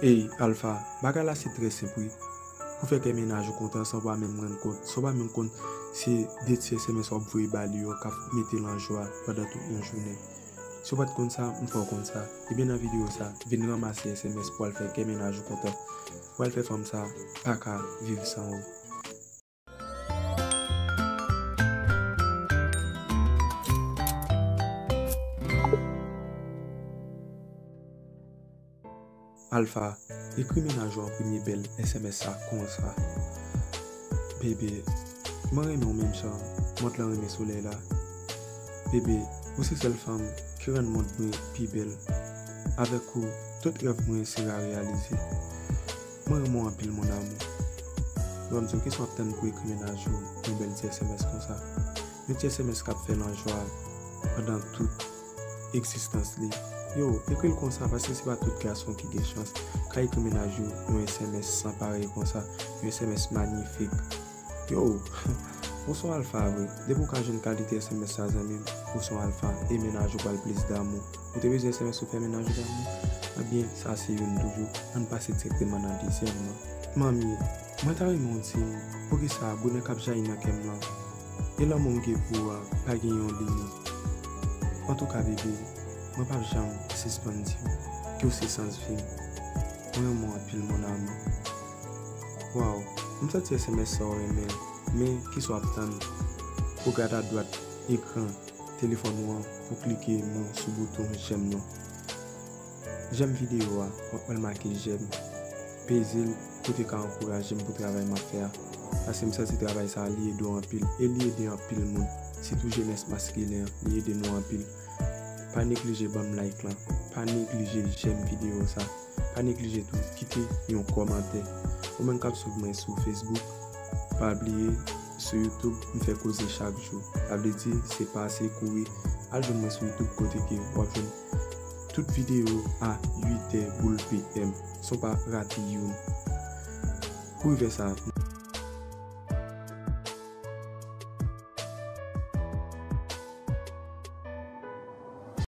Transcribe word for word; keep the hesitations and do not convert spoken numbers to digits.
Ey, Alpha, bagay la se trè senp wi. Pou fè kè mennaj ou kontan san w pa menm rann kont, san w pa menm konn se de ti S M S w ap voye ba li yo k ap mete l an jwa pandan tout yon jounen. Si w pa t konn sa, m fè w konn sa. Ebyen nan videyo sa, vin ranmase S M S pou al fè kè mennaj ou kontan. Pou al fè fanm sa pa ka viv san ou. Alpha, ekri mennaj ou an premye bèl S M S sa konsa. Bebe, mwen renmen w menm jan mont lan renmen solèy la. Bebe, ou se sèl fanm ki rann mond mwen pi bèl. Avèk ou, tout rèv mwen sera reyalize. Mwen renmen w anpil, mon amour. Ban m di w, kisa w ap tann pou ekri mennaj ou yon bèl ti S M S konsa? Yon ti S M S k ap fè l an jwa pandan tout egzistans li. Yo, ekri l konsa, paske se pa tout gason ki gen chans ka ekri mennaj yo yon S M S san parèy konsa, yon S M S manyifik. Yo, ou se yon alfa vre. Depi w ka jwenn kalite S M S sa, zanmi m, ou se yon alfa, e mennaj ou pral plis damou. Ou te bezwen S M S pou fè mennaj ou damou? Ebyen, sa se youn toujou. Ann pase dirèkteman nan dezyèm nan. Manmi, mwen ta renmen w di m poukisa bonè k ap jayi nan kè m lan e lanmou m gen pou ou a pa gen yon limit. Antouka, bebe, mwen p ap janm sispann di w ke w se sans vi m. Mwen renmen w anpil, mon amour. Waw, m santi S M S sa w renmen l, men kisa w ap tann? Ou gade adwat ekran telefòn ou an pou klike non sou bouton j'aime nan. J'aime videyo a, w ap wè l make j'aime. Peze l pou te ka ankouraje m pou travay m ap fè a. Paske m santi travay sa a, li ede w anpil. E li ede anpil moun. Sitou jenès maskilen an, li ede nou anpil. Pa neglije ban m like lan. Pa neglije j'aime videyo sa. Pa neglije tou kite yon kòmantè. Ou menm k ap swiv mwen sou Facebook, pa bliye, sou YouTube, m fè koze chak jou. Sa vle di, se pase, kouri, al jwenn mwen sou YouTube kote ke w ap jwenn tout videyo a uit è boul P M, san w pa rate youn. Pou rive sa,